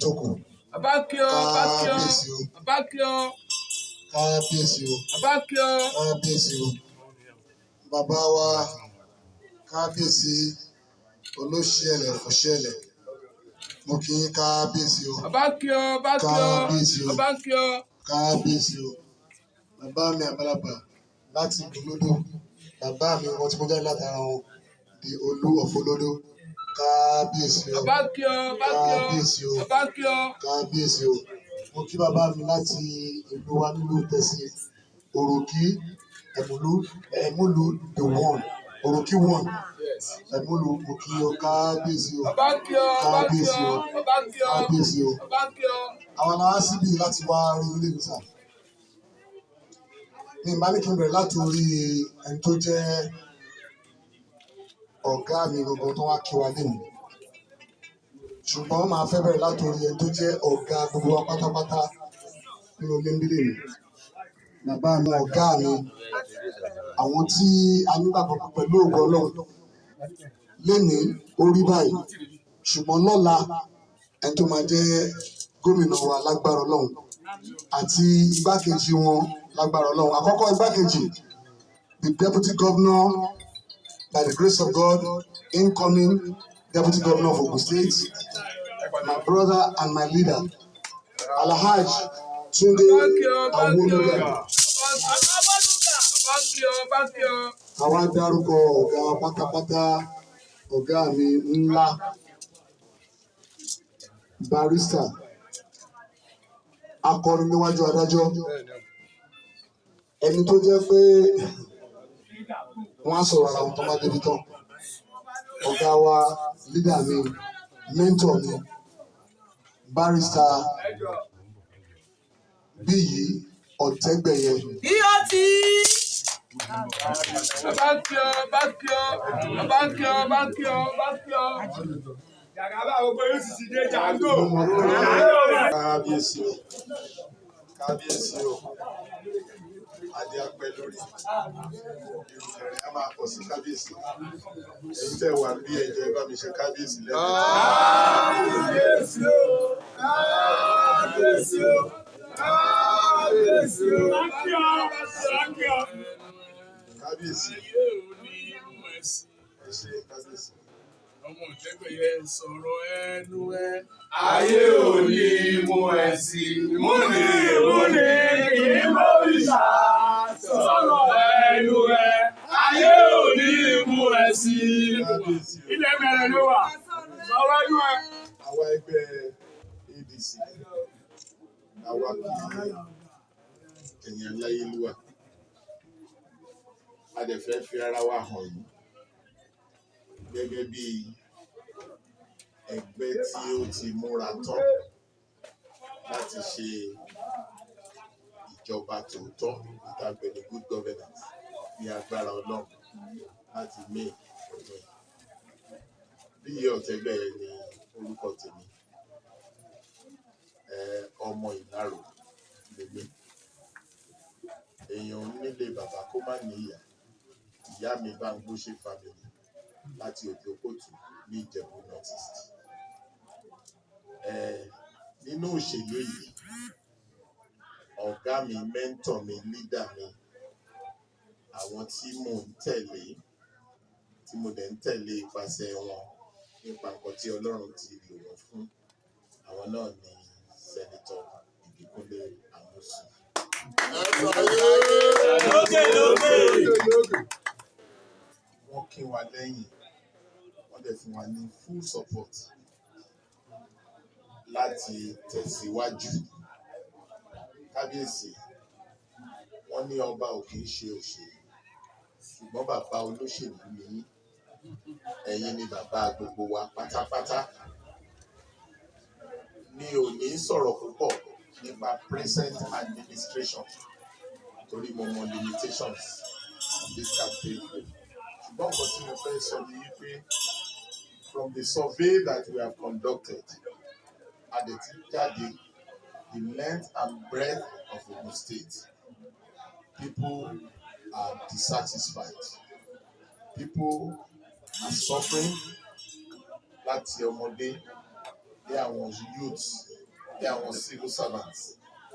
Jókòó. Bàbá kí ọ, bàbá kí ọ, Kábíyèsí o. Bàbá kí ọ, Kábíyèsí o. Bàbá kí ọ. Kábíyèsí o. Bàbá wa, kábíyèsí olóṣèlè fòṣẹlẹ̀, mo kí yín, kábíyèsí o. Bàbá kí ọ, bàbá kí ọ, Kábíyèsí o. Bàbá kí ọ. Kábíyèsí o. Bàbá mi àgbàlagbà láti Olódò, bàbá mi wọn tí mo jáde látara wọn, the Olú of Olódò, kábíyèsí o. Bàbá kí ọ, bàbá kí ọ, Kábíyèsí o. Bàbá kí ọ. Kábíyèsí o. Mo kí bàbá mi láti ìlú wa nílùú Tẹ̀sí, Òròkí Ẹ̀múlú, Ẹ̀múlú the one, Òròkí one, Ẹ̀múlú, mo kí o, kábíyèsí o. Bàbá kí ọ, bàbá kí Kábíyèsí ọ, o. Bàbá kí ọ, Kábíyèsí o. Bàbá kí ọ. Àwọn ará síbí láti wá rí ilé mi sà ní ìbá ní kí n bẹ̀rẹ̀ láti orí ẹni tó jẹ́ ọ̀gá mi gbogbo tó wá kí wa lẹ́nu, ṣùgbọ́n màá fẹ́ bẹ̀rẹ̀ láti orí ẹni tó jẹ́ ọ̀gá gbogbo wa pátápátá nínú ilé ń bílẹ̀ mi, bàbá mi, ọ̀gá mi, àwọn tí a nígbàgbọ́ pé pẹ̀lú ògo Ọlọ́run lénìí ó rí báyìí, ṣùgbọ́n lọ́la ẹni tó máa jẹ́ gómìnà wa lágbára Ọlọ́run àti igbákejì wọn lágbára Ọlọ́run. Àkọ́kọ́ igbákejì, the deputy governor, by the grace of God, incoming deputy governor of Ogun State, my brother and my leader, Alhaji Tunde Bàbá kí ọ, bàbá kí ọ, Awonuga. Bàbá kí ọ, bàbá kí ọ. Àwa dárúkọ ọ̀gá wa pátápátá, ọ̀gá mi ńlá, barrister, akọrin níwájú adájọ́, ẹni tó jẹ́ pé wọ́n á sọ̀rọ̀ ara wọn tó bá débi tán, ọ̀gá wa, leader mi, mentor mi, Barrister Bíyì Ọ̀tẹ́gbẹ̀yẹ. Bíọ́tì. Bàbá kí ọ, bàbá kí ọ, bàbá kí ọ, bàbá kí ọ, bàbá kí ọ. Jàgàbá gbogbo yóò sì ti dé jàǹgò. Mo mọ̀ pé Kábíyèsí o, kábíyèsí o, adé apẹ́ lórí, ìrùkẹ̀rẹ̀ á máa pọ̀ sí kábíyèsí. Èyí tẹ̀ wà bí ẹ̀jẹ̀ ẹ bá mi ṣe kábíyèsí lẹ́nu. Kábíyèsí o, kábíyèsí o, kábíyèsí o. Sákìọ́, sákìọ́. Kábíyèsí. Ayé ò ní mú ẹ sí. Ẹ ṣe, kábíyèsí. Ọmọ Ọ̀tẹ́gbẹ̀yẹ, sọ̀rọ̀ ẹnu ẹ. Ayé ò ní mú ẹ sí. Múni múni kì í mọ́rìṣà, sọ̀rọ̀ ẹnu ẹ. Ayé ò ní mú ẹ sí. Kábíyèsí o. Ilẹ̀ mẹ́rẹ̀ ló wà. Sọ̀rọ̀ ẹnu ẹ. Àwa ẹgbẹ́ ADC, àwa kì í ẹ̀yìn aláyélúwà, a dẹ̀ fẹ́ fi ara wa hàn yín gẹ́gẹ́ bí ẹgbẹ́ tí ó ti múra tán láti ṣe ìjọba tòótọ́ ìtàgbẹ́ ní good governance ní agbára Ọlọ́run láti May ọdún yìí. Bíyì Ọ̀tẹ́gbẹ̀yẹ ní orúkọ tèmi. Ọmọ Ìlárò lèmi. Èèyàn nílé bàbá kó má ní ìyá. Ìyá mi, Bámgbóṣé family láti Òkè Òkòtù ní Ìjẹ̀bú North East. Nínú òṣèlú yìí, ọ̀gá mi, mentor mi, leader mi, àwọn tí mò ń tẹ̀lé, tí mo dẹ̀ ń tẹ̀lé ipasẹ̀ wọn nípa nǹkan tí Ọlọ́run ti lò wọ́n fún, àwọn náà ni Senator Ìbíkúnlé Amósùn. Lókè lókè. Wọ́n kí wa lẹ́yìn, wọ́n dẹ̀ fún wa ní full support láti tẹ̀síwájú. Kábíyèsí, wọ́n ní ọba ò kì í ṣe òṣèlú, ṣùgbọ́n bàbá olóṣèlú ni yín. Ẹ̀yin ni bàbá gbogbo wa pátápátá. Mi ò ní sọ̀rọ̀ púpọ̀ nípa present administration torí mo mọ limitations of this campaign, ṣùgbọ́n nǹkan tí mo fẹ́ sọ ni wípé from the survey that we have conducted, a dẹ̀ ti jáde the length and breadth of Ogun State, people are dissatisfied, people are suffering, láti ọmọdé dé àwọn youths. Bí àwọn civil servants,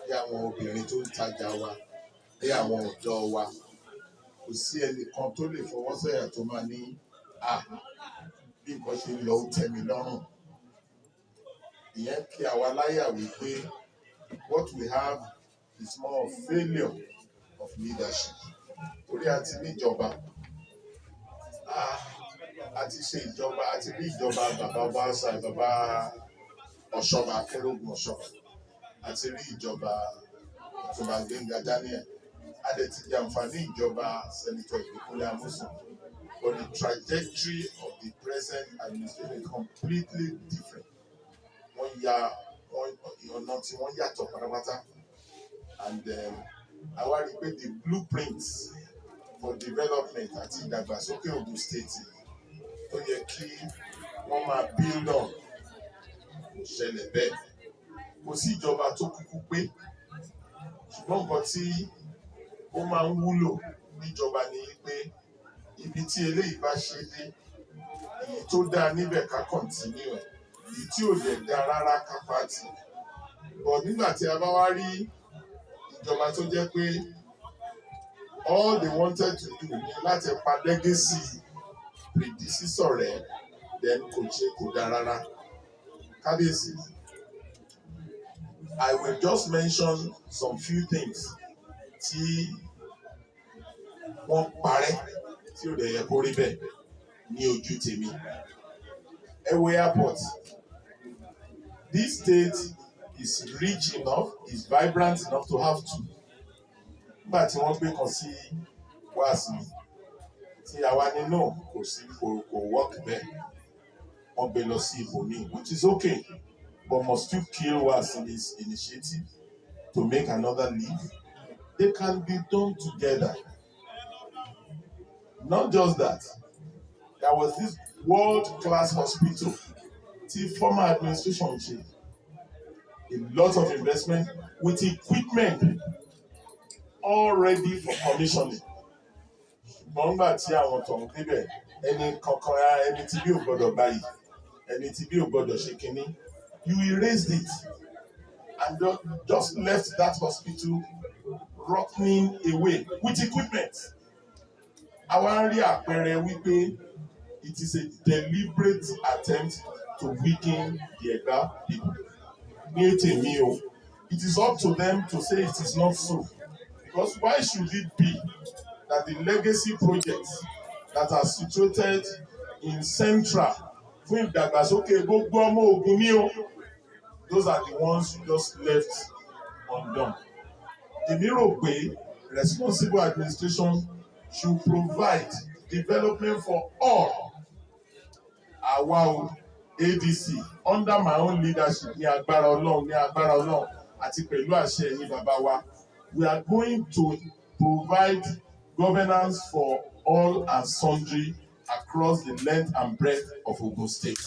bí àwọn obìnrin tó ń tajà wa, bí àwọn ọ̀dọ́ wa, kò sí ẹnìkan tó lè fọwọ́ sọ̀yà tó máa ní à bí nǹkan ṣe ń lọ, ó tẹ́ mi lọ́rùn. Ìyẹn kí àwa láyà wípé what we have is more of failure of leadership, torí a ti níjọba, a ti ṣe ìjọba, a ti rí ìjọba bàbá Ọbaṣà, bàbá Ọ̀ṣọ́bà, Akérògùn Ọ̀ṣọ́bà, a ti rí ìjọba Ọ̀túnba Gbẹ́ngà Daniel, a dẹ̀ ti jàǹfààní ìjọba Senator Ìbíkúnlé Amósùn, but the trajectory of the present administration is completely different. Wọ́n ya wọ́n ọ̀nà tí wọ́n yàtọ̀ pátápátá, and àwa rí i pé the blueprint for development àti ìdàgbàsókè Ogun State tó yẹ kí wọ́n máa build on kò ṣẹlẹ̀ bẹ́ẹ̀. Kò sí ìjọba tó kúkú pé, ṣùgbọ́n nǹkan tí ó máa ń wúlò níjọba ni pé ibi tí eléyìí bá ṣe dé, èyí tó dáa níbẹ̀, ká continue ẹ̀, èyí tí ò dẹ̀ dáa rárá, ká pàtì. But nígbà tí a bá wá rí ìjọba tó jẹ́ pé all they wanted to do ni láti pa legacy predecessor rẹ̀, then kò ṣe, kò dáa rárá. Kábíyèsí, I will just mention some few things tí wọ́n parẹ́ tí ò dẹ̀ yẹ kó rí bẹ́ẹ̀ ní ojú tèmi. Ẹ wo airport. This state is rich enough, is vibrant enough to have two. Nígbà tí wọ́n gbé kan sí wáàsí tí àwa ní no, kò sí, kò work bẹ́ẹ̀, wọ́n gbé lọ sí ibòmíì, which is okay, but must you kill Wasimi's initiative to make another leave? They can be done together. Not just that, there was this world-class hospital tí former administration ṣe, a lot of investment with equipment all ready for commissioning, ṣùgbọ́n nígbà tí àwọn tọ̀hún débẹ̀, ẹni kankan, ẹni tí bí ò gbọ́dọ̀ báyìí, ẹni tí bí ò gbọ́dọ̀ ṣe kínní, you erased it and just left that hospital rotting away with equipment. Àwa ń rí àpẹẹrẹ wípé it is a deliberate attempt to weaken the Ẹ̀gbá people. Ní tèmi o, it is up to them to say it is not so, because why should it be that the legacy projects that are situated in central fún ìdàgbàsókè gbogbo ọmọ Ògùn ní o, those are the ones you just left undone? Èmi rò pé responsible administration should provide development for all. Àwa o, ADC, under my own leadership, ní agbára Ọlọ́run, ní agbára Ọlọ́run àti pẹ̀lú àṣẹ ẹ̀yin bàbá wa, we are going to provide governance for all and sundry across the length and breadth of Ogun State.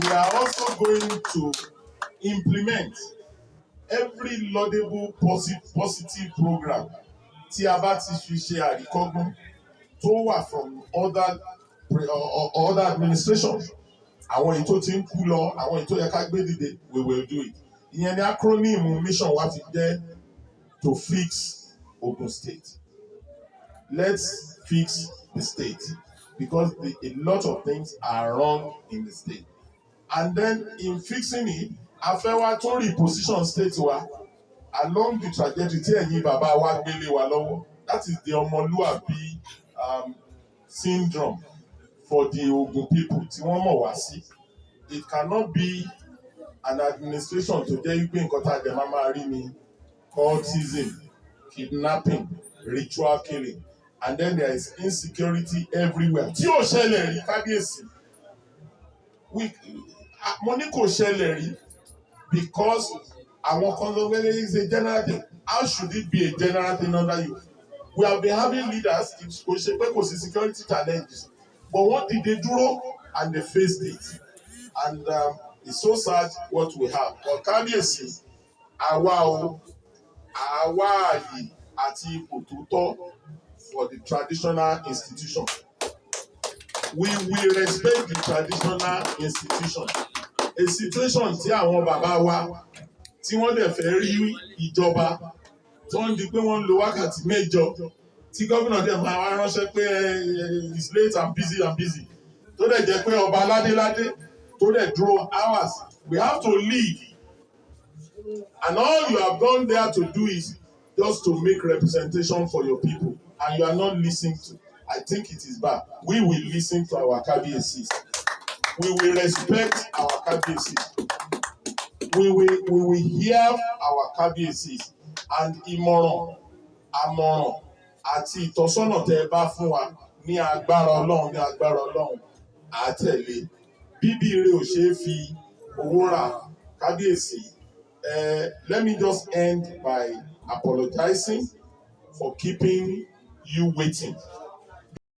We are also going to implement every laudable positive program tí a bá ti fi ṣe àríkọ́gbọ́n tó wà from other administration, àwọn èyí tó ti ń kú lọ, àwọn èyí tó yẹ ká gbé dìde, we will do it. Ìyẹn ni acronym mission wa fi jẹ́ to fix Ogun State. Let's fix the state, because a lot of things are wrong in the state, and then in fixing it, a fẹ́ wá tún reposition state wa along the trajectory tí ẹ̀yin bàbá wa gbélé wa lọ́wọ́. That is the ọmọlúàbí syndrome for the Ogun people tí wọ́n mọ̀ wá sí. It cannot be an administration tó jẹ́ wípé nǹkan tá a jẹ máa máa rí ni cultism, kidnapping, ritual killing, and then there is insecurity everywhere tí ò ṣẹlẹ̀ rí. Kábíyèsí, mo ní kò ṣẹlẹ̀ rí, because àwọn kan ló wẹ́lẹ́ is a general thing. How should it be a general thing under you? We have been having leaders. Kò ṣe pé kò sí security challenges, but wọ́n dìde dúró and they faced it, and it's so sad what we have. But kábíyèsí, àwa o, àwa àyè àti ipò tó tọ́ for the traditional institution. We will respect the traditional institution. A situation tí àwọn bàbá wa tí wọ́n dẹ̀ fẹ́ rí ìjọba tó ń di pé wọ́n ń lo wákàtí 8, tí gómìnà dẹ̀ máa wá ránṣẹ́ pé it's late, I'm busy, I'm busy, tó dẹ̀ jẹ́ pé ọba ládéládé tó dẹ̀ dúró hours. We have to leave, and all you have gone there to do is just to make representation for your people, and you are not listening to. I think it is bad. We will listen to our Kábíyèsí. We will respect our Kábíyèsí. We will hear our Kábíyèsí, and ìmọ̀ràn, àmọ̀ràn àti ìtọ́sọ́nà tẹ́ ẹ bá fún wa, ní agbára Ọlọ́run, ní agbára Ọlọ́run, à tẹ̀lé. Bíbí ire ò ṣeé fi owó rà. Kábíyèsí, let me just end by apologizing for keeping you waiting.